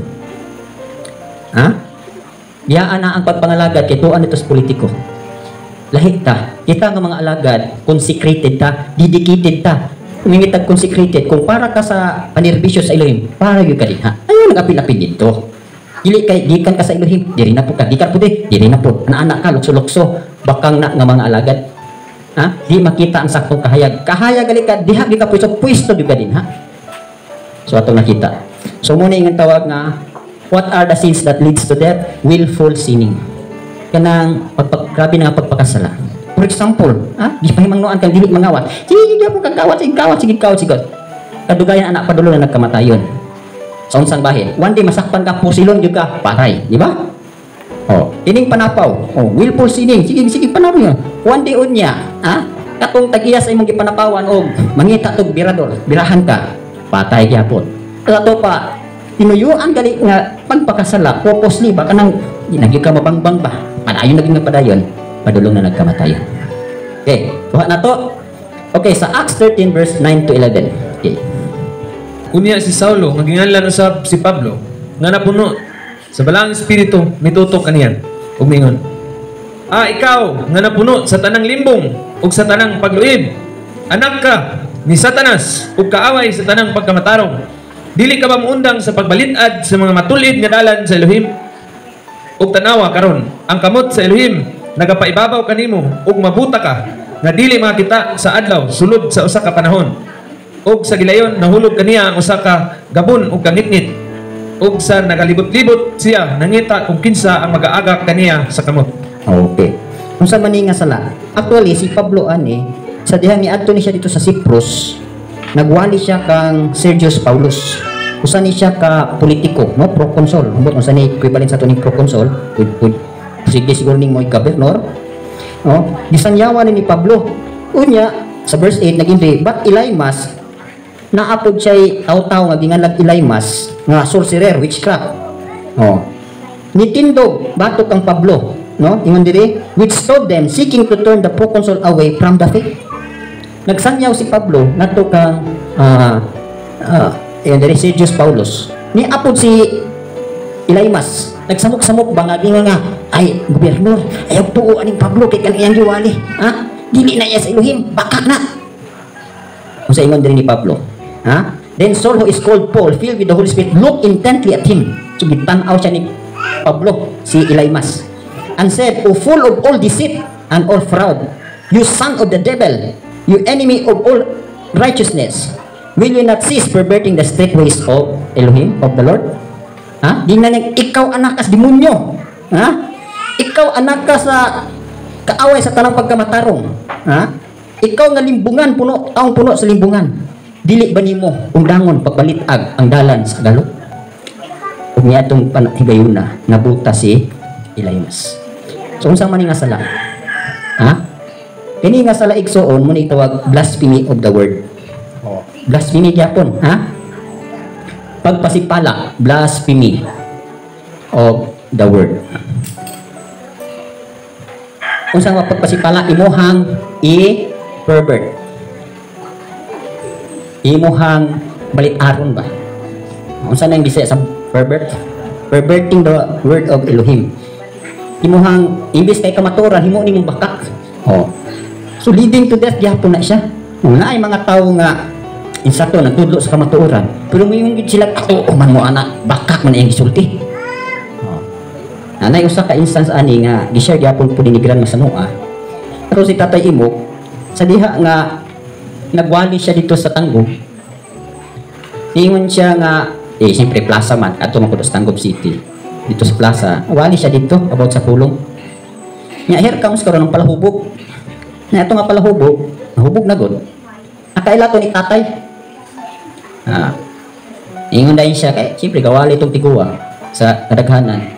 Ha? Biyaan na ang pagpangalagad kay tuan nito sa politiko. Lahi ta. Kita nga mga alagad, consecrated ta, dedicated ta. Kumingitag consecrated, kung para ka sa panerbisyo sa Elohim, para gyud ka diha. Ayaw nagapil-apil dito. Dili kay gikan ka sa Elohim, diri na po ka, gikan po di, diri na po. Anak ka, lukso-lukso, bakang na nga mga alagad. Ha? Di makita ang saktong kahayag. Kahayag gali ka, diha gyud ka pwesto, pwesto gyud ka din, ha? So atong nakita. So muna ingon tawag nga, what are the sins that leads to death? Willful sinning. Kanang grabe na nga pagpakasala. For example, ha? Gipahimangnoan kang dili mangawat. Sige, sige po kang kawat, sige kawat, sige kawat, sige. Kadugayan anak padulo na nagkamatayon. Sa unsang bahin, one day masakpan ka, pusilon gyud ka, patay, di ba? Oh, ining panapaw, oh, willful sinning, sige sige panapaw yun. One day unya, ha? Katong tag-iya sa imong gipanapawan og mangita tog birador, birahan ka, patay gyapon. Kato pa, tinuyuan gali nga pagpakasala, purposely ba kanang di na gyud ka mabangbang ba? Padayon na gyud nga padayon, padulong na nagkamatayon. Okay, kuha na to. Okay, sa Acts 13 verse 9 to 11. Okay.
Unya si Saulo nga ginganlan usab si Pablo nga napuno Sa Balaang Espiritu mitutok kaniya ug miingon, "Ah, ikaw nga napuno sa tanang limbong ug sa tanang pagluib, anak ka ni Satanas ug kaaway sa tanang pagkamatarong. Dili ka ba muundang sa pagbalit-ad sa mga matulid nga dalan sa Elohim? Ug tanawa karon, ang kamot sa Elohim nagapaibabaw kanimo ug mabuta ka nga dili makita sa adlaw sulod sa usa ka panahon." Ug sa gilayon nahulog kaniya ang usa ka gabon ug kangitngit. Ug sa nagalibot-libot siya, nangita kung kinsa ang magaagak kaniya sa kamot.
Okay. Unsa man ni nga sala? Actually, si Pablo ani, sa diha ni adto ni siya dito sa Cyprus, nagwali siya kang Sergius Paulus. Usa ni siya ka politiko, no? Proconsul. Humot unsa ni equivalent sa ato ning proconsul? Pud sige siguro ning mo gobernador. No? Gisangyawan ni Pablo. Unya, sa verse 8 naging, "But Elymas," naapod siya taw-taw nga ginganlag Elymas nga sorcerer, witchcraft. Oh. Nitindog batok ang Pablo, no? Ingon diri, "which told them, seeking to turn the proconsul away from the faith." Nagsangyaw si Pablo ngadto kang ingon diri, Sergius Paulus. Ni apod si Elymas, nagsamok-samok ba nga ginga nga, "Ay, gobernador, ayaw tuo aning Pablo kay kanang iyang giwali. Ha? Dili na iya sa Elohim, bakak na." Unsa ingon diri ni Pablo? Ha? "Then Saul, who is called Paul, filled with the Holy Spirit, looked intently at him." So gitan-aw siya ni Pablo, si Elymas. "And said, 'O full of all deceit and all fraud, you son of the devil, you enemy of all righteousness, will you not cease perverting the straight ways of Elohim, of the Lord?'" Ha? Di na niyang, "Ikaw anak ka sa demonyo. Ha? Ikaw anak ka sa kaaway sa tanang pagkamatarong. Ha? Ikaw nga limbungan, puno, taong puno sa limbungan. Dili ba nimo undangon pagbalitag ang dalan sa galo?" Ug niadtong higayuna nabuta si Elymas. So unsa man ni nga sala? Ha? Kini nga sala, igsuon, mo ni tawag blasphemy of the word. Oh. Blasphemy gyapon, ha? Pagpasipala, blasphemy of the word. Unsa nga pagpasipala? Imuhang i-pervert. Imuhang balit-aron ba? Unsa nang Bisaya sa pervert? Perverting the word of Elohim. Imuhang imbis kay kamatuoran, himo nimong bakak. Oh. So leading to death gyapon na siya. Una ay mga tao nga insato nagtudlo sa kamatuoran, pero moingon gid sila, "Oo man mo ana, bakak man iyang gisulti." Oh. Nanay usa ka instance ani nga gi-share gyapon po ni Grandma Sanoa. Pero si Tatay Imok, sa diha nga nagwali siya dito sa Tanggob, ingon siya nga eh siyempre plaza man adto man ko sa Tanggob City. Dito sa plaza, wali siya dito about sa pulong. Nya here comes karon ang palahubog. Nya ito nga palahubog, nahubog na gud. Nakaila to ni tatay. Ah. Ingon dayon siya kay siyempre gawali itong tiguwa sa kadaghanan.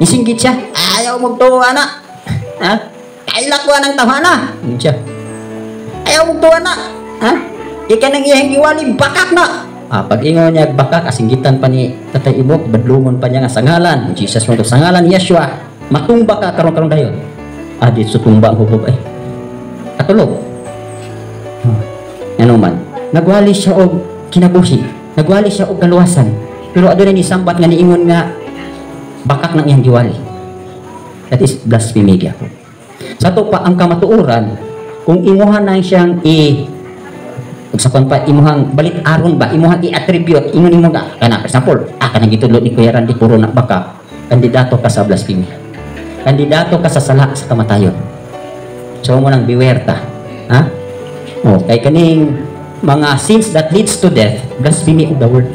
Isinggit siya, "Ayaw mo ana. Ha? Kaila ko anang tawhana." Ingon siya. "Ayaw mo na. Ha? Ika nang iyang giwali, bakak na." Ah, pag ingon niya bakak, asinggitan pa ni Tatay Ibok, badlungon pa niya nga sa ngalan Jesus mo to, sa ngalan ni Yeshua, matumba ka karon-karon dayon. Ah, di tumba ang hubog ay. Katulog. Ano man, nagwali siya og kinabuhi, nagwali siya og kaluwasan. Pero adunay ni sambat nga niingon nga bakak nang iyang giwali. That is blasphemy gyapon. Sa ato pa ang kamatuoran, kung imuha na siyang i ug sa kon pa imuhang balit-aron ba, imuhang i-attribute, ingon nimo nga kana, for example, kanang gitudlo ni Kuya Randy puro na baka, kandidato ka sa blasphemy. Kandidato ka sa sala sa kamatayon. So mo nang beware ta. Ha? Oh, kay kaning mga sins that leads to death, blasphemy of the word.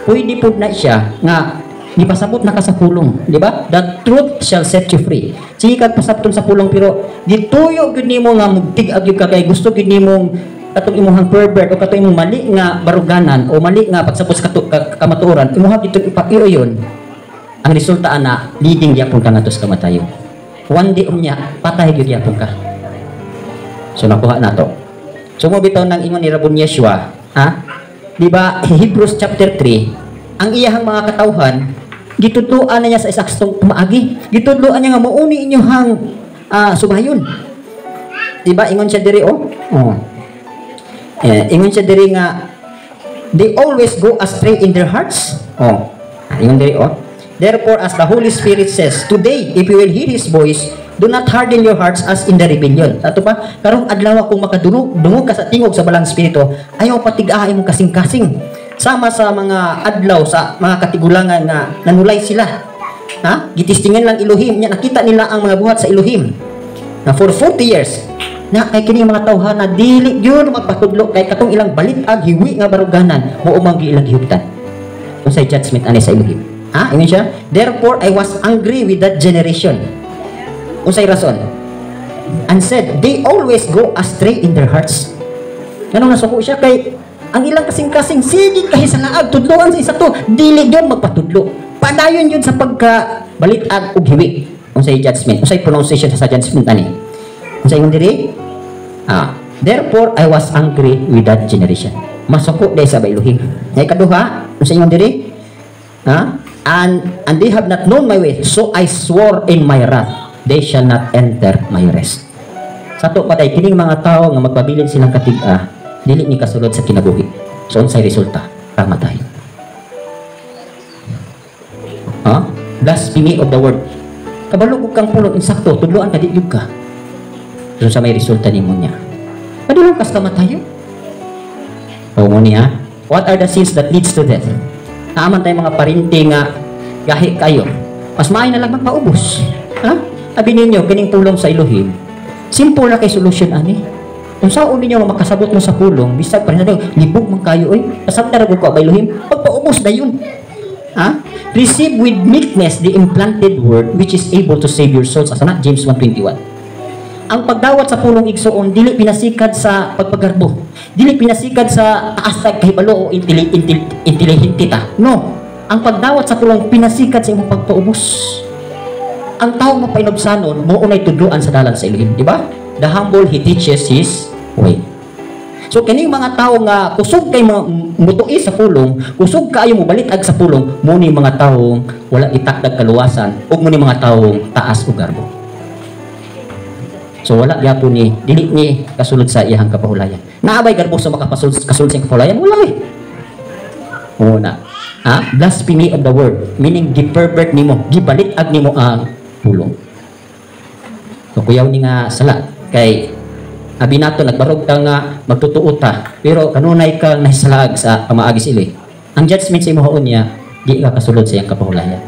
Pwede pud na siya nga gipasabot na ka sa pulong, di ba? The truth shall set you free. Sige kag pasabton sa pulong, pero gituyo gyud nimo nga mugtig-ag gyud ka kay gusto gyud nimong katong imuhang pervert o katong imong mali nga baruganan o mali nga pagsabot sa kamatuoran, imuha gyud ipaiuyon. Ang resulta ana, leading gyapon ka ngadto sa kamatayon. One day unya, patay gyud gyapon ka. So nakuha na to. So mo bitaw nang ingon ni Rabon Yeshua, ha? Di ba Hebrews chapter 3, ang iyahang mga katawhan gitudloan na niya sa isaktong pamaagi. Gitudloan niya nga mauni inyohang subayon. Di ba ingon siya diri, oh? Oh. Eh, ingon siya diri nga they always go astray in their hearts. Oh. Ingon diri, oh. "Therefore, as the Holy Spirit says, today, if you will hear His voice, do not harden your hearts as in the rebellion." Ato pa, karong adlaw kung makadungog dungog ka sa tingog sa Balaang Espiritu, ayaw patig-a imong kasing-kasing. Sama sa mga adlaw sa mga katigulangan nga nanulay sila. Ha? Gitistingan lang Elohim nya, nakita nila ang mga buhat sa Elohim. Na for 40 years, na kay kini mga tawhana dili gyud magpatudlo kay katong ilang balit-ag hiwi nga baruganan mao man ilang gihuptan. Unsay judgment ani sa Elohim? Ha? Ingon siya, "Therefore I was angry with that generation." Unsay rason? "And said, they always go astray in their hearts." Nganong nasuko siya? Kay ang ilang kasing-kasing sige kay sa laag, tudloan sa isa to, dili gyud magpatudlo. Padayon yun sa pagka balitag og hiwi. Unsay judgment? Unsay pronunciation sa judgment ani? Unsay ingon diri? Ah, "Therefore I was angry with that generation." Masuko day sa Elohim. Ngay kaduha, unsay ingon diri? Ha? And they have not known my way, so I swore in my wrath, they shall not enter my rest." Sa ato pa day, kining mga tao nga magpabilin silang katig-a, dili ni kasulod sa kinabuhi. So unsay resulta? Kamatayon. Ha? Blasphemy of the word. Kabalo og kang pulong insakto, tudloan ka, di gyud ka. So sa may resulta nimo niya. Padulong kas kamatayon. O mo niya, what are the sins that leads to death? Naaman tayo mga parinti nga gahi kayo. Mas maayo na lang magpaubos. Ha? Abi ninyo, kining pulong sa Elohim, simple na kay solution ani. Kung saan ninyo makasabot mo sa pulong, bisag pa rin libog man kayo, oy, pasabta ra ko ba Elohim, pagpaubos na yun. Ha? "Receive with meekness the implanted word which is able to save your souls." Asa na? James 1:21. Ang pagdawat sa pulong, igsuon, dili pinasikad sa pagpagarbo. Dili pinasikad sa taas sa kahibalo o intelihente ta. No. Ang pagdawat sa pulong pinasikad sa imong pagpaubos. Ang tao mapainubsanon, mo unay tudloan sa dalan sa Elohim, di ba? The humble He teaches His way. So kining mga tao nga kusog kay mga mutuis sa pulong, kusog kaayo mo balitag sa pulong, mo ni mga taong wala itakdag kaluwasan ug mo ni mga taong taas og garbo. So wala gyapon ni, dili ni kasulod sa iyang kapahulayan. Naabay garbo sa makapasulod kasulod sa iyang kapahulayan? Wala eh. Una. Ha? Blasphemy of the word, meaning gipervert nimo, gibalit-ag nimo ang pulong. So kuyaw ni nga sala kay abi nato nagbarog ka nga magtutuo ta, pero kanunay kang nahisalaag sa pamaagi sa ili. Ang judgment sa imuhaon niya, di ka kasulod sa iyang kapahulayan.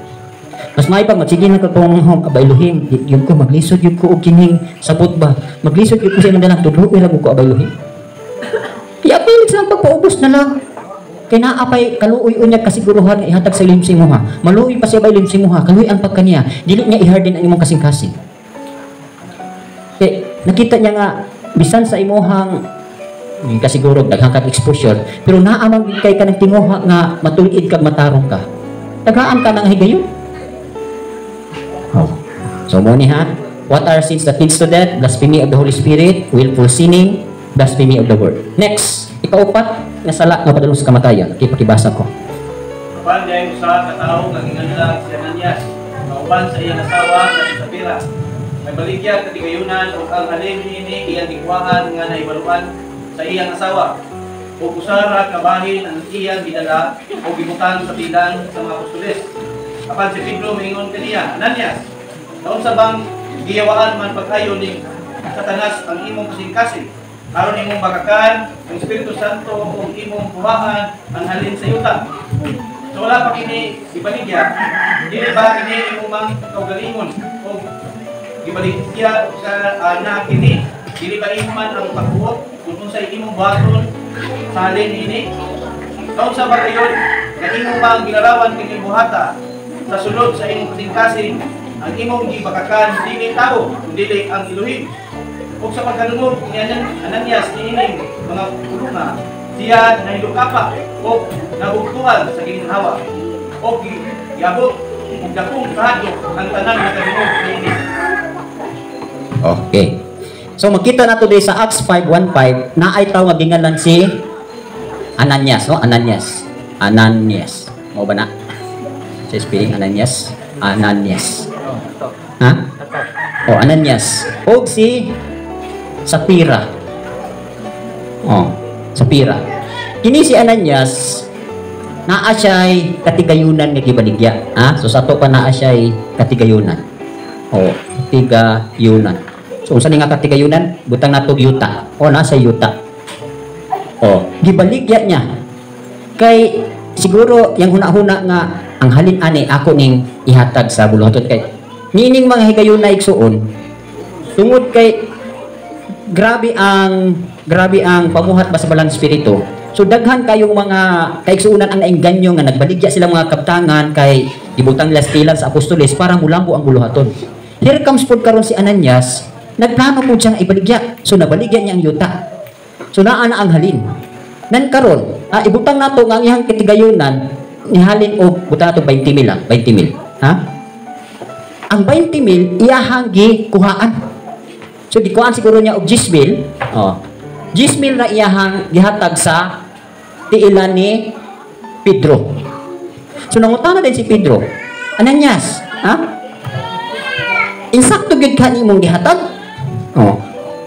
Mas may pa magsige na ka kung aba Elohim, di yun ko maglisod yun ko og kining sabot ba. Maglisod yun ko sa imong dalang, tudlo ra ko aba Elohim. Iapil sa pagpaubos na lang. Kay naa pay kaluoy unya kasiguruhan nga ihatag sa Elohim sa imuha. Maluoy pa siya ba Elohim sa imuha, kaluoy ang pagkaniya. Dili niya i-harden ang imong kasing-kasing. Kay nakita niya nga bisan sa imuhang kasiguro daghan kag exposure, pero naa man gid kay kanang tinguha nga matulid kag matarong ka. Tagaan ka ng higayon. Oh. So mo ni ha, what are sins that leads to death? Blasphemy of the Holy Spirit, willful sinning, blasphemy of the word. Next, ikaupat nga sala nga padulong sa kamatayon. Okay, pakibasa ko.
Apan diay usa ka tawo nga ginganlan si Ananias, kauban sa iyang asawa nga si Sapira. May baligya katigayunan ug ang halin niini iyang gikuhaan nga nahibaluan sa iyang asawa. Ug usa ra ka bahin ang iyang gidala ug gibutang sa tilan sa mga apostoles. Apan si Pedro miingon kaniya, "Ananias, naunsa bang giyawaan man pag-ayo ni Satanas ang imong kasing-kasing aron imong bakakan ang Espiritu Santo ug imong kuhaan ang halin sa yuta? So wala pa kini ibaligya, dili ba kini imong mang kaugalingon ug gibaligya sa na kini? Dili ba imo man ang pagbuot kung unsay imong buhaton sa halin ini? Naunsa ba kayon nga imo bang gilarawan kini buhata sa sulod sa imong kasing-kasing? Ang imong gibakakan dili tao kundi ang Elohim." Ug sa pagkadungog ni Ananias niining mga pulunga, siya nahilukapa ug nabugtuan sa gininhawa. Ug giabot og dakong kahadlok ang tanan nga kadungog niini.
Okay. So makita nato diri sa Acts 5:15 na ay tawo nga gingalan si Ananias, no? Ananias. Ananias. Mo ba na? Sa spelling Ananias. Ananias. Ha? Oh, Ananias. Og si Sapira. Oh, Sapira. Kini si Ananias, Naa siya'y katigayunan nga gibaligya. Ha? So sa ato pa naa siya'y katigayunan. O, tigayunan. So unsa ni nga katigayunan? Butang nato yuta. O, nasa yuta. O, gibaligya niya. Kay siguro yang huna-huna nga ang halin ani ako ning ihatag sa buluhaton kay niining mga higayuna, igsuon, tungod kay grabe ang pamuhat ba sa Balang Espiritu. So daghan kayong mga kaigsuonan ang naengganyo nga nagbaligya sila mga kabtangan kay gibutang nila sa sa apostoles para mulambo ang buluhaton. Here comes pod karon si Ananias, nagplano po siyang ibaligya. So nabaligya niya ang yuta. So naa na ang halin. Nan karon, ibutang nato nga ang iyang katigayunan nihalin og butang nato 20 mil lang, 20 mil. Ha? Ang 20 mil iyahang gikuhaan. So gikuhaan siguro niya og 10 mil. Oh. 10 mil na iyahang gihatag sa tiilan ni Pedro. So nangutana din si Pedro, "Ananias, ha? Insakto gyud ka nimong gihatag?" Oh.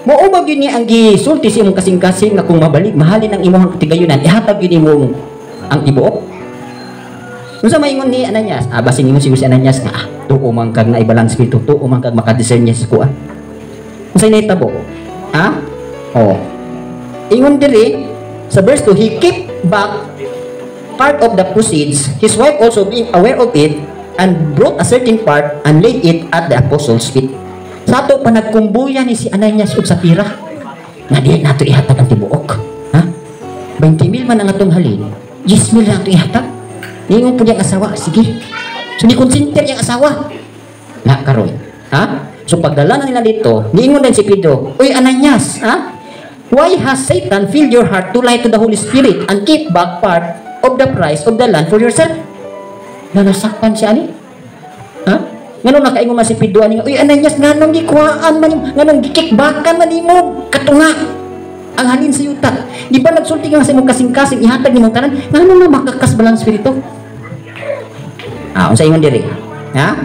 Mao ba gyud ni ang gisulti sa imong kasing-kasing nga kung mabalik mahalin ang imong katigayunan, ihatag gyud nimo ang tibuok? Unsa maingon ni Ananias? Ah, basin ingon siguro si Ananias nga, tuo man kag naibalang espiritu, tuo man kag makadiscern niya sa kuan. Unsay nahitabo? Ha? Oh. Ingon diri sa verse 2, he kept back part of the proceeds, his wife also being aware of it, and brought a certain part and laid it at the apostles' feet. Sa ato pa nagkumbuya ni si Ananias ug Sapira nga dili nato ihatag ang tibuok. Ha? 20 mil man ang atong halin, 10 mil na atong ihatag. Ningon po niyang asawa, sige. So ni consider niyang asawa. Na karon. Ha? So pagdala na nila dito, niingon din si Pedro, "Uy Ananias, ha? Why has Satan filled your heart to lie to the Holy Spirit and keep back part of the price of the land for yourself?" Na nasakpan siya ani. Ha? Ngano nakaingon man si Pedro ani nga, "Uy Ananias, nganong gikuhaan man nimo, nganong gikickbackan man nimo katunga ang halin sa yuta? Di ba nagsulti ka sa imong kasing-kasing ihatag nimong tanan? Ngano nga makakas balang espiritu?" Ah, unsa ingon diri? Ha?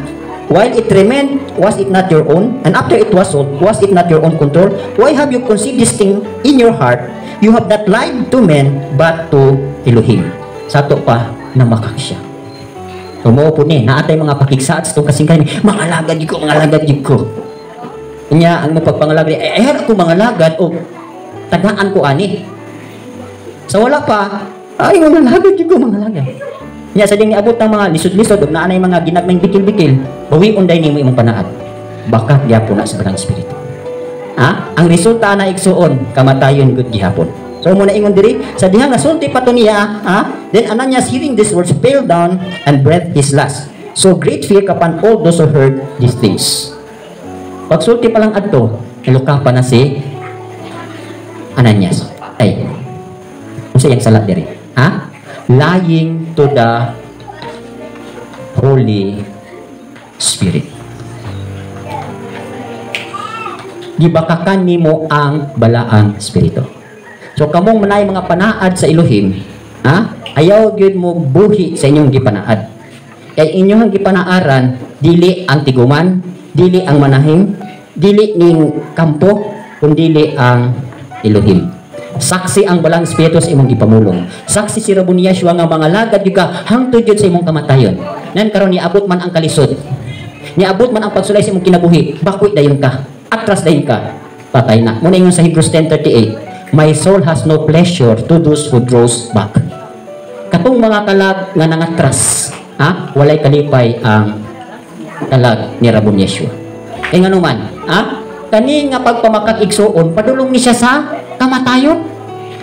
"While it remained, was it not your own? And after it was sold, was it not your own control? Why have you conceived this thing in your heart? You have not lied to men, but to Elohim." Sa ato pa, namakak siya. So mo po ni, naatay mga pakigsaad sa itong kasing-kasing, mga alagad ko, mga alagad ko. Nya, ang mapagpangalagad, ay, ay, ako mga alagad, o tagaan ko ani. Sa wala pa, ay, mga alagad ko, mga alagad. Nya sa ding niabot ang mga lisod-lisod ug naa nay mga ginagmayng bikil-bikil, bawion day nimo imong panaad. Bakat gyapon na sa Balang Espiritu. Ha? Ang resulta na, igsuon, kamatayon gud gihapon. So mo na ingon diri sa dihang nasulti pa to niya, ha? Then Ananias, hearing these words, fell down and breathed his last. So great fear upon all those who heard these things. Pagsulti pa lang adto, pa na si Ananias. Ay, unsa iyang sala diri? Ha? Lying to the Holy Spirit. Gibakakan nimo ang Balaang Espiritu. So kamong manay mga panaad sa Elohim, ha? Ayaw gyud mo buhi sa inyong gipanaad. Kay inyong gipanaaran dili ang tiguman, dili ang manahim, dili ning kampo, kundili ang Elohim. Saksi ang Balang Espiritu sa imong gipamulong. Saksi si Raboni Yeshua nga mga lagad gyud ka hangtod gyud sa imong kamatayon. Nan karon niabot man ang kalisod. Niabot man ang pagsulay sa imong kinabuhi, bakwit dayon ka. Atras dayon ka. Patay na. Muna ingon sa Hebrews 10:38, "My soul has no pleasure to those who draws back." Katong mga kalag nga nangatras, ha? Walay kalipay ang kalag ni Rabon Yeshua. Kay ngano man, ha? Kani nga pagpamakak, igsuon, padulong ni siya sa kamatayon.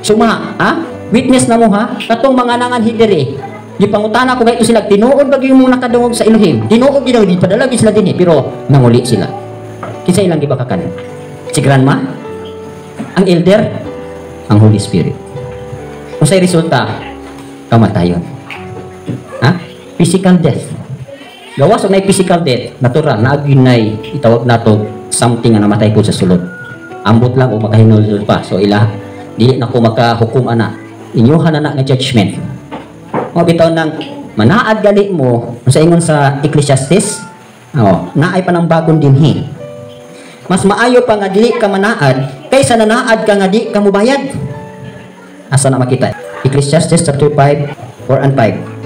Suma, ha? Witness na mo ha, katong mga nangan hidiri. Gipangutana ko kay sila, tinuod ba gyud mo nakadungog sa Elohim? Tinuod gyud, di padala gyud sila dinhi, pero nanguli sila. Kinsa ilang gibakakan? Si grandma? Ang elder? Ang Holy Spirit. Unsay resulta? Kamatayon. Ha? Physical death. Gawas og nay physical death, natural, naa gyud nay itawag nato something nga namatay po sa sulod. Ambot lang o makahinulsol pa. So ila dili na ko makahukom ana. Inyuhan na na nga judgment. Mo bitaw nang manaad gali mo sa ingon sa Ecclesiastes, oh, naay pa ng bagong dinhi. Mas maayo pa nga dili ka manaad kaysa nanaad ka nga di ka mubayad. Asa na makita? Ecclesiastes chapter 5, 4 and 5.